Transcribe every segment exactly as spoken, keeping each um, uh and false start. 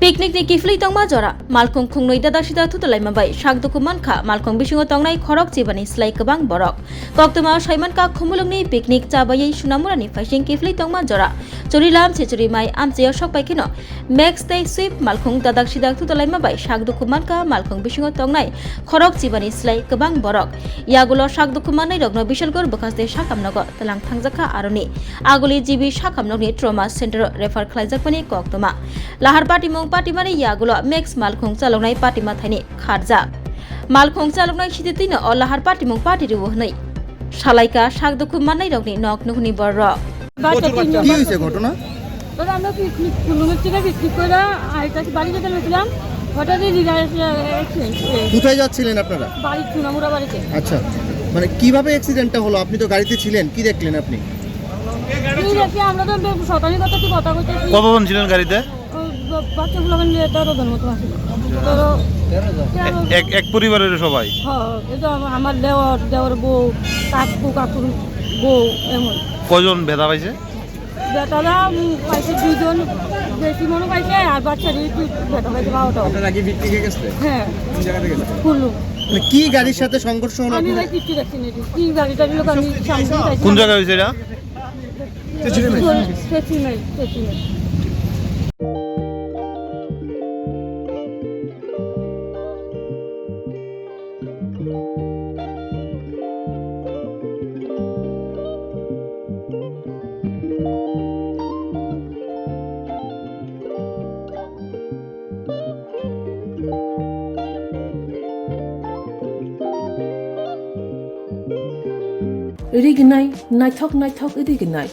Picnic ni kiphilwi tongma jora, malkhung khungnwi dadak sidak thutulaima bai sak dukhu mankha malkhung bisingo tongnai khorok chibani slai kwbang borok. Koktwma saimankha Khumulwngni picnic chabaywi Sunamurani phaising kiphilwi tongma jora. Churilam se churi mai amchaio sokpai kheno Max tei Sweep malkhung dadak sidak thutulaima bai sak dukhu mankha malkhung bisingo tongnai khorok chibani slai kwbang borok. Yagulo sak dukhu mannairokno Bishalgarh bwkhaste sakhamnogo tlang thangjakha aroni. Aguli G B sakhamnokni trauma center o refer khlaijakmani koktwma. Lahar patimung patimani yagulo Max malkhung chaloknai patima thaini kharjak. Malkhung chaloknai sititwino o lahar patimung pati rwo hwnwi salaikha sak dukhu mannairokni nok nukhungni bororok. বাচ্চা তিনজন কি হয়েছে ঘটনা? দাদা, আমরা পিকনিক, কুলুমের থেকে পিকনিক করে আইতাছি, বাড়ি যেতে গেছিলাম, হঠাৎই ডিজাইন এসে অ্যাক্সিডেন্ট হয়ে গেছে। কোথায় যাচ্ছিলেন আপনারা? বাড়ি, সোনামুড়া বাড়িতে। আচ্ছা, মানে কিভাবে অ্যাক্সিডেন্টটা হলো? আপনি তো গাড়িতে ছিলেন, কি দেখলেন আপনি? কি দেখি, আমরা তো শতানি কথা কি কথা কইতেছি। কতজন ছিলেন গাড়িতে? ওই বা-, বাচ্চা ফুলাবান নিয়ে তেরো জন মতো আছিল। তেরো, তেরো জন। এক, এক পরিবারের সবাই? হ্যাঁ, এই তো আমার, আমার দেওর, দেওর বউ, কাকু, কাকুর বউ, এমন। কয়জন ব্যথা পাইছে? বেটারা, উম, পাইছে দুইজন, বেশি মনে পাইছে, আর বাচ্চারই একটু বেটা পাইছে বারোটা। আপনারা কি পিকনিকে গেছিলেন? হ্যাঁ। কোন জায়গাতে গেছিলেন? কুল্লু। মানে কি গাড়ির সাথে সংঘর্ষ হলো আমি আপনাদের? ভাই কিচ্ছু দেখছি না, কি গাড়ি টাড়ি লোক আমি সামনে দেখছি কোন না। জায়গায় হয়েছে এটা? চেচিমেল। চেচিমেল, চেচিমেল। Rignai, naithok naithok rignai.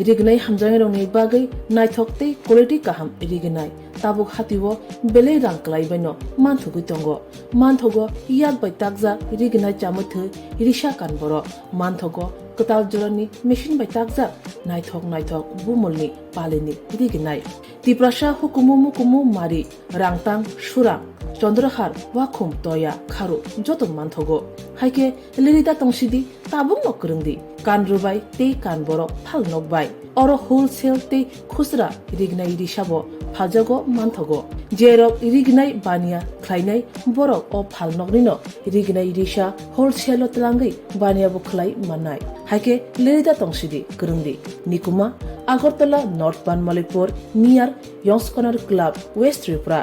Rignai hamjaknairokni bagwi naithok tei quality kaham rignai. Tabuk hatio belai rang kwlaibaino manthogwi tongo. Manthogo yak bai takjak rignai chamwi thwi risa kan borok. Manthogo kwtal jorani machine bai takjak naithok naithok bumulni palini rignai. Tiprasa hukumu mukumu mari, rangtang, surang, chondrahar, wakhum, toya, kharu joto manthogo. Haikhe lirida tongsidi, tabukno kwrwngdi, kan rwbai tei kan borok phalnok bai. Oro wholesale tei khusra rignai risabo phaljago manthogo. Jerok rignai baniya khlainai borok o phalnoknino rignai risa wholesale-o twlangwi baniya bo khlai mannai. Haikhe lirida tongsidi, kwrwngdi. Nikuma, Agartala North Banmalipur, near Yongs Corner Club, West Tripura.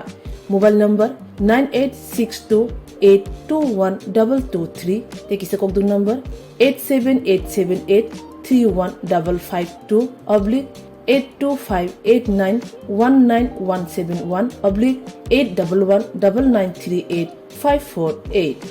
Mobile number nine eight six two eight two one double two three, tei kisa kokdung number eight seven eight seven eight three one double five two oblique eight two five eight nine one nine one seven one oblique eight double one double nine three eight five four eight.